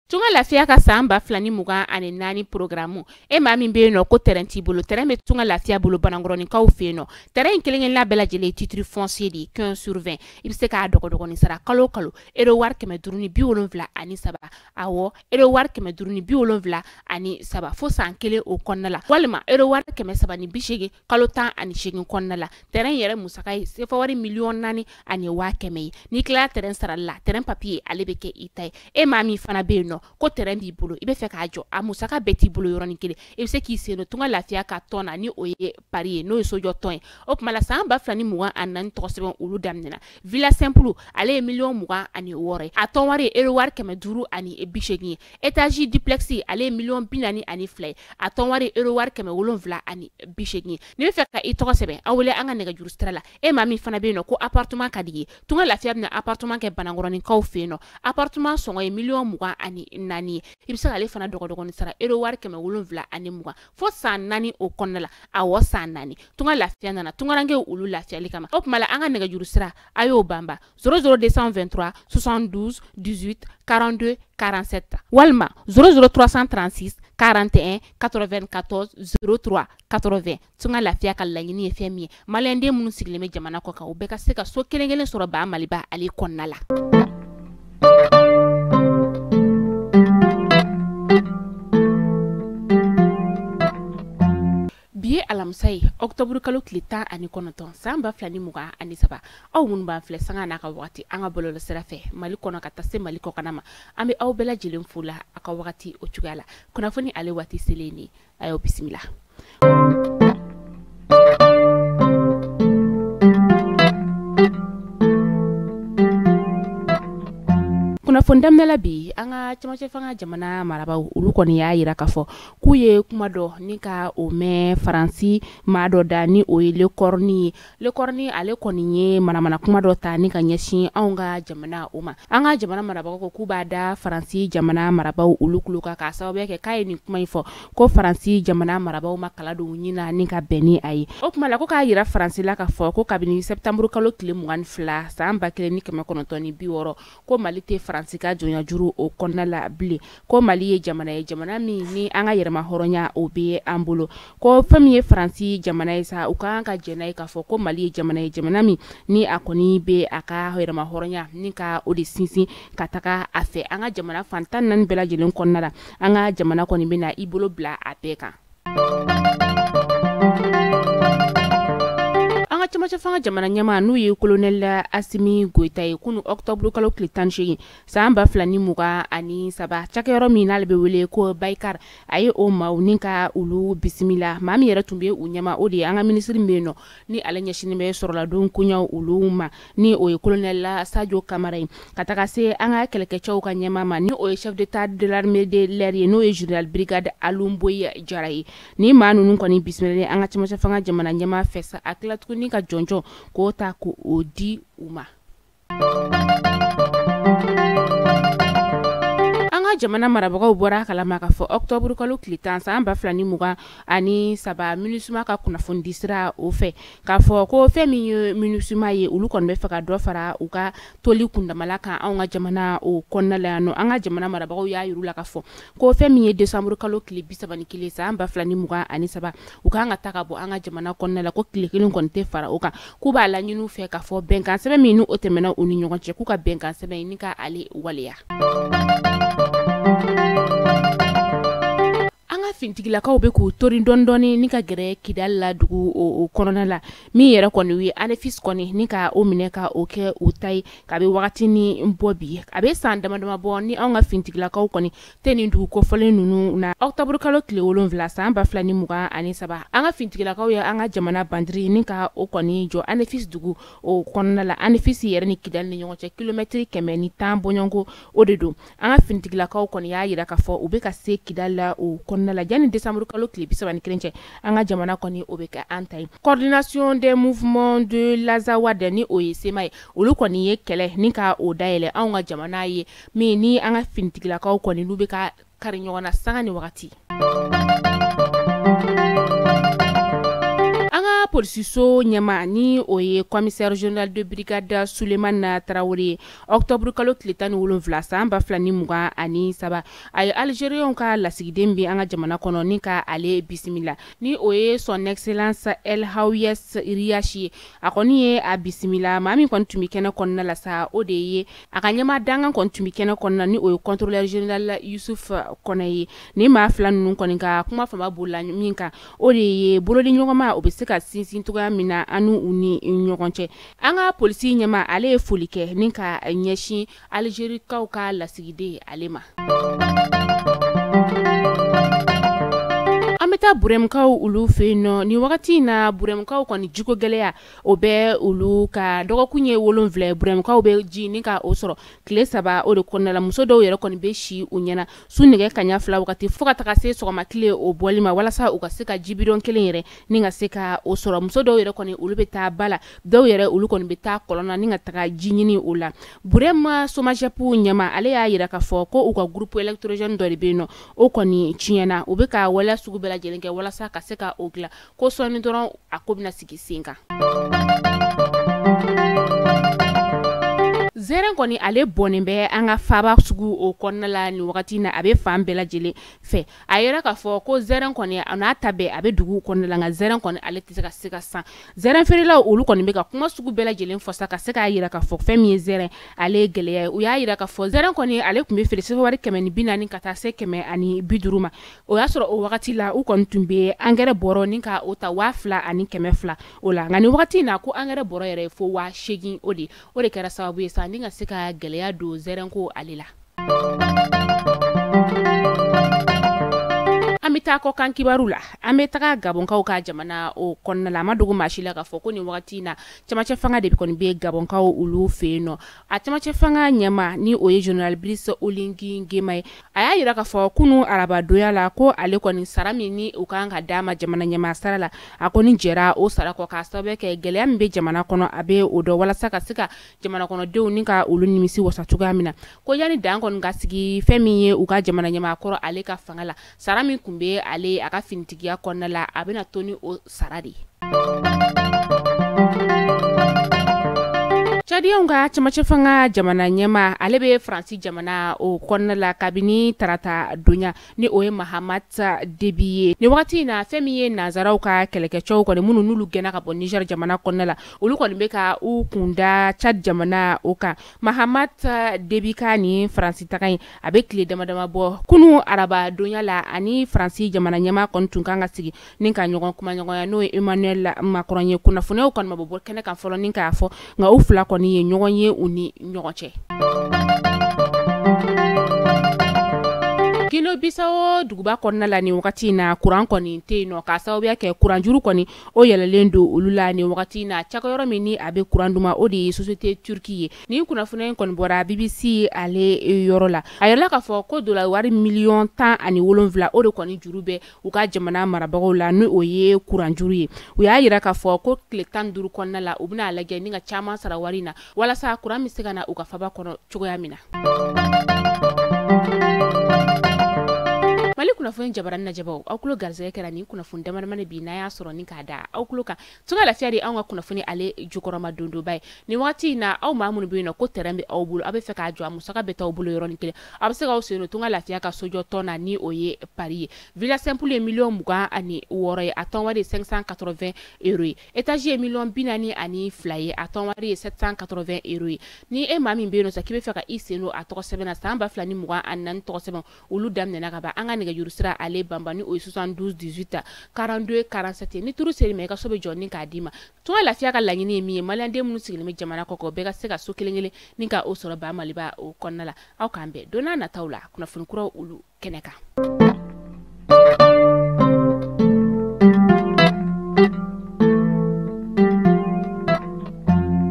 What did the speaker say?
Tunga Lafiya ka san 2024 programme e maa min bɛ yen nɔ ko terrain t'i bolo, terrain bɛ Tunga Lafiya bolo Banankɔrɔninkaw fɛ yen nɔ. Terrain in kelen-kelenna bɛɛ lajɛlen ye titre foncier de ye 15 sur 20. I bɛ se k'a dɔgɔdɔgɔnin sara kalo o kalo euro wari 573, awɔ euro wari 573 fo san kelen o kɔnɔna la, walima euro wari 380 kalo 18 kɔnɔna la. Terrain yɛrɛ musaka ye sefa wari 4,1 million ye. N'i tilala terrain sarali la, terrain papier ale bɛ kɛ i ta ye. E maa min fana bɛ yen nɔ ko terrain b'i bolo, i bɛ fɛ k'a jɔ, a musaka bɛɛ t'i bolo yɔrɔnin kelen, i bɛ se k'i sen don Tunga Lafiya ka tɔn na, ni o ye pari ye, n'o ye sojɔ tɔn ye. O tuma la san 2024 tɔgɔ sɛbɛn olu daminɛna. Villa simple ale ye 26 million ye, a tɔn wari ye euro wari 580 ye. Étage duplex ale ye 42 million ye, a tɔn wari ye euro wari 780 ye. N'i bɛ fɛ ka i tɔgɔ sɛbɛn, aw wele an ka nɛgɛjuru sira la. E maa min fana bɛ yen nɔ ko appartement ka di ye, Tunga Lafiya bɛna appartement kɛ Banankɔrɔninkaw fɛ yen nɔ. Appartement sɔngɔ ye 24 million ye. I bɛ se k'ale fana dɔgɔdɔgɔnin sara euro wari 720 fo san 4 o kɔnɔna la, awɔ san 4. Tunga Lafiya nana tungarankew olu lafiyali kama. O tuma la an ka nɛgɛjuru sira a y'o banba 00223 72 18 42 47 walima 00336 41 94 03 80. Tunga Lafiya ka laɲini ye fɛn min ye, maliyɛnden minnu sigilen bɛ jamana kɔ kan, u bɛɛ ka se ka so kelen kelen sɔrɔ ba Maliba ale kɔnɔna la. Bi ye alamisa ye, octobre kalo tile 19 san 2023. Aw minnu b'an filɛ sanga n'a ka wagati an ka bɔlɔlɔ sira fɛ Mali kɔnɔ ka taa se Mali kɔkana ma, an bɛ aw bɛɛ lajɛlen fo la aw ka wagati o cogoya la. Kunnafoni ale waati selen ni a y'aw bisimila. Kunnafoni daminɛ la bi, an ka cɛmancɛ fanga jamana marabaaw olu kɔni y'a jira k'a fɔ k'u ye kuma dɔ ni ka o mɛn Faransi maa dɔ da, ni o ye Lecornu ye. Lecornu ale kɔni ye manamana kuma dɔ ta ni ka ɲɛsin anw ka jamana o ma. An ka jamana marabagaw ko k'u b'a da Faransi jamana marabaaw olu tulo kan, k'a sababu kɛ k'a ye nin kuma in fɔ ko Faransi jamana marabaaw ma kala don ɲin na ni ka bɛn ni a ye. O tuma la ko k'a jira Faransi la k'a fɔ ko kabini septembre kalo tile 22 san 1960, ko Mali tɛ Faransi ka jɔnyajuru o kɔnɔna la bilen, ko Mali ye jamana ye, jamana min ni an ka yɛrɛma hɔrɔnya o bɛ an bolo, ko fɛn min ye Faransi jamana ye sa, u ka kan ka jɛn n'a ye k'a fɔ ko Mali ye jamana ye, jamana min ni a kɔni bɛ a ka yɛrɛma hɔrɔnya ni ka o de sinsin ka taga a fɛ. An ka jamana fan 14 bɛɛ lajɛlen kɔnɔna la, an ka jamana kɔni bɛ na i bolo bila a bɛɛ kan. An ka cɛmancɛ fanga jamana ɲɛmaa n'u ye colonel Asimi Goyita ye, kunun octobre kalo tile 18 san 2023, cakɛyɔrɔ min n'ale bɛ wele ko Baykar, a ye o maaw ni ka olu bisimila. Maa min yɛrɛ tun bɛ u ɲɛma, o de ye an ka minisiri min bɛ yen nɔ ni ale ɲɛsinnen bɛ sɔrɔladon koɲɛw olu ma, ni o ye colonel Sadio Kamara ye, ka taga se an ka kɛlɛkɛcɛw ka ɲɛmaa ma, ni o ye chef d'état de l'armée de l'air ye, n'o ye général brigade Alou Boye Jara ye. Ni maa ninnu kɔni bisimilalen an ka cɛmancɛ fanga jamana ɲɛmaa fɛ sa, a tila tuguni ka jɔnjɔn k'o ta k'o di u ma. An ka jamana marabagaw bɔra a kalama k'a fɔ octobre kalo tile 10 san 2023, MINUSMA ka kunnafoni sira o fɛ, k'a fɔ ko fɛn min ye MINUSMA ye, olu kɔni bɛ fɛ ka dɔ fara u ka toli kundamala kan anw ka jamana o kɔnɔna la yan nɔ. An ka jamana marabagaw y'a yir'u la k'a fɔ ko fɛn min ye décembre kalo tile 31 san 2023, u kan ka ta ka bɔ an ka jamana kɔnɔna la, ko tile kelen kɔni tɛ fara o kan, k'u b'a laɲini u fɛ k'a fɔ bɛnkan sɛbɛn min n'o tɛmɛna u ni ɲɔgɔn cɛ, k'u ka bɛnkan sɛbɛn ni ka ale waleya. An ka fintigilakaw bɛ k'u tori dɔɔni dɔɔni ni ka gɛrɛ Kidali la dugu o kɔnɔna la, min yɛrɛ kɔni ye Anefis kɔni ni ka o minɛ ka o kɛ u ta ye kabi wagati ni bɔ bi, a bɛ san dama dama bɔ ni anw ka fintigilakaw kɔni tɛ nin dugu kofɔlen ninnu na. Octobre kalo tile 7 san 2023, an ka fintigilakaw ye an ka jamana bandiri ni ka o kɔni jɔ Anefis dugu o kɔnɔna la. Anefis yɛrɛ ni Kidali ni ɲɔgɔn cɛ kilomɛtiri 110 bɔɲɔgɔnko o de don. An ka fintigilakaw kɔni y'a jira k'a fɔ u bɛ ka se Kidali la o kɔnɔna la yanni décembre kalo tile 31 cɛ, an ka jamana kɔni o bɛ kɛ an ta ye. Coordination des mouvements de l'Azawad, ni o ye CMA ye, olu kɔni ye kɛlɛ ni ka o dayɛlɛ anw ka jamana ye min ni an ka fintigilakaw kɔni n'u bɛ ka kari ɲɔgɔn na sanga ni wagati. An ka polisiso ɲɛmaa ni o ye commissaire général de brigade Sulemana Tarawele ye, octobre kalo tile 17 san 2023, a ye Algériens ka lasigiden bɛ an ka jamana kɔnɔ ni ka ale bisimila, ni o ye son excellence El Haouès Riachi ye. A kɔni ye a bisimila. Maa min kɔni tun bɛ kɛnɛ kɔnɔna la sa, o de ye a ka ɲɛmaa dangan kɔni tun bɛ kɛnɛ kɔnɔna, ni o ye contrôleur général Yusuf Kɔnɛ ye. Ni maa fila ninnu kɔni ka kuma fama bolila min kan, o de ye bolodiɲɔgɔnma o bɛ se ka sinsin cogoya min na an n'u ni ɲɔgɔn cɛ. An ka polisi ɲɛmaa, ale ye foli kɛ ni ka ɲɛsin Algerikaw ka lasigiden ale ma. An bɛ taa Burɛmukaw olu fɛ yen nɔ. Nin wagati in na, Burɛmukaw kɔni jiko gɛlɛya o bɛ olu ka. Dɔgɔkun ye 7, Burɛmukaw bɛ ji ni ka o sɔrɔ tile 3 o de kɔnɔna la. Muso dɔw yɛrɛ kɔni bɛ si u ɲɛna su nɛgɛ kanɲɛ 2 wagati fo ka taga se sɔgɔma tile o bɔli ma, walasa u ka se ka jibidɔn kelen yɛrɛ ni ka se ka o sɔrɔ. Muso dɔw yɛrɛ kɔni olu bɛ taa ba la, dɔw yɛrɛ olu kɔni bɛ taa kɔlɔn na ni ka taga ji ɲini o la. Burɛma SOMAGEP ɲɛmaa, ale y'a yira k'a fɔ ko u ka groupe électrogène dɔ de bɛ yen nɔ, o kɔni tiɲɛna. U bɛ ka waleya sugu bɛɛ lajɛlen kɛ walasa ka se ka o dilan, ko sɔɔni dɔrɔn a ko bɛna sigi sen kan. Zɛrɛn kɔni ale bɔnnen bɛ an ka faaba sugu o kɔnɔna la nin wagati na, a bɛ fan bɛɛ lajɛlen fɛ. A yɛrɛ k'a fɔ ko zɛrɛn kɔni a n'a ta bɛɛ a bɛ dugu kɔnɔna la, nka zɛrɛn kɔni ale tɛ se ka san. Zɛrɛn feerelaw olu kɔni bɛ ka kuma sugu bɛɛ lajɛlen fɔ sa ka se k'a yira k'a fɔ fɛn min ye zɛrɛn ale ye gɛlɛya ye. U y'a yira k'a fɔ zɛrɛn kɔni ale tun bɛ feere sefa wari 140 ka taa se 150 ma. O y'a sɔrɔ o wagati la u kɔni tun bɛ angɛrɛ bɔrɔ ni ka o ta 2200 o la, nka nin wagati in na ko angɛrɛ bɔrɔ yɛrɛ ye fo 8000 o de. O de kɛra sababu ye sa ni ka se ka gɛlɛya don zɛrɛnko ale la. An bɛ taa kɔkan kibaru la. An bɛ taga Gabɔnkaw ka jamana o kɔnɔna la. A ma dogo maa si la k'a fɔ ko nin wagati in na camancɛ fanga de kɔni bɛ Gabɔnkaw olu fɛ yen nɔ. A camancɛ fanga ɲɛmaa ni o ye général Brice Oligui Nguema ye, a y'a yira k'a fɔ kunun arabadonya la ko ale kɔni sara min ni u kan ka d'a ma jamana ɲɛmaa sara la, a kɔni jɛra o sara kɔ k'a sababu kɛ gɛlɛya min bɛ jamana kɔnɔ a bɛ o dɔn, walasa ka se ka jamana kɔnɔdenw ni ka olu nimisi wasa cogoya min na. Ko yanni dan kɔni ka sigi fɛn min ye u ka jamana ɲɛmaa kɔrɔ ale ka fanga la, sara min kun bɛ ale a ka finitigiya kɔnɔna la, a bɛna to ni o sara de ye. Tchadiens ka camancɛ fanga jamana ɲɛmaa, ale bɛ Faransi jamana o kɔnɔna la kabini tarata donya, ni o ye Mahamat Déby ye. Nin wagati in na, fɛn min ye nanzaraw ka kɛlɛkɛcɛw kɔni minnu n'olu gɛnna ka bɔ Niger jamana kɔnɔna la, olu kɔni bɛ ka u kunda Tchad jamana o kan. Mahamat Déby ka nin Faransi taga in a bɛ tile dama dama bɔ. Kunun araba donya la, ani Faransi jamana ɲɛmaa kɔni tun kan ka sigi ni ka ɲɔgɔn kumaɲɔgɔnya, n'o ye Emmanuel Macron ye. Kunnafoniyaw kɔni ma bɔ kɛnɛ kan fɔlɔ ni k'a fɔ, nka u fila kɔni ye ɲɔgɔn ye u ni ɲɔgɔn cɛ. Guinée Bissau duguba kɔnɔna la nin wagati in na, kuran kɔni tɛ yen nɔ k'a sababuya kɛ kuranjuru kɔni o yɛlɛlen don olu la nin wagati in na. Cakɛyɔrɔ min ni a bɛ kuran d'u ma, o de ye société turque ye. Nin kunnafoniya in kɔni bɔra BBC ale yɔrɔ la. A yirala k'a fɔ ko dollar wari miliyɔn 17 o de kɔni juru bɛ u ka jamana marabagaw la, ni o ye kuranjuru ye. U y'a yira k'a fɔ ko tile 15 kɔnɔna la, u bɛna lajɛ ni ka caman sara wari in na walasa kuran bɛ se ka na u ka faba kɔnɔ cogoya min na. Mali kunnafoni jabarani lajɛbaw, aw tulo garisɛgɛ kɛra nin kunnafoni damadamani bi n'a y'a sɔrɔ ni k'a da aw tulo kan. Tunga lafiya de anw ka kunnafoni ale jukɔrɔma dondoba ye. Nin wagati in na, aw maa minnu bɛ yen nɔ ko terrain bɛ aw bolo, aw bɛ fɛ k'a jɔ, a musaka bɛ t'aw bolo yɔrɔnin kelen, aw bɛ se k'aw sen don Tunga lafiya ka sojɔ tɔn na, ni o ye Paris ye. Villa simple ye miliyɔn 26 ye, a tɔn wari ye 580 euros ye. Étage ye miliyɔn 42 ye, a tɔn wari ye 780 euros ye. Ni e maa min bɛ yen nɔ sa k'i bɛ fɛ ka i sen don a tɔgɔ sɛbɛn na, san 2024 tɔgɔ sɛbɛn olu daminɛna ka ban. An ka nɛgɛjuru sira ale banban ni o ye 72 18 42 47. Ni turu ser'i ma, i ka so bɛ jɔ ni k'a d'i ma. Tunga lafiya ka laɲini ye min ye, maliyɛnden minnu sigilen bɛ jamana kɔ kan, bɛɛ ka se ka so kelen kelen ni ka o sɔrɔ ba Maliba o kɔnɔna la. Aw k'an bɛn don n'a nataw la kunnafoni kuraw olu kɛnɛ kan.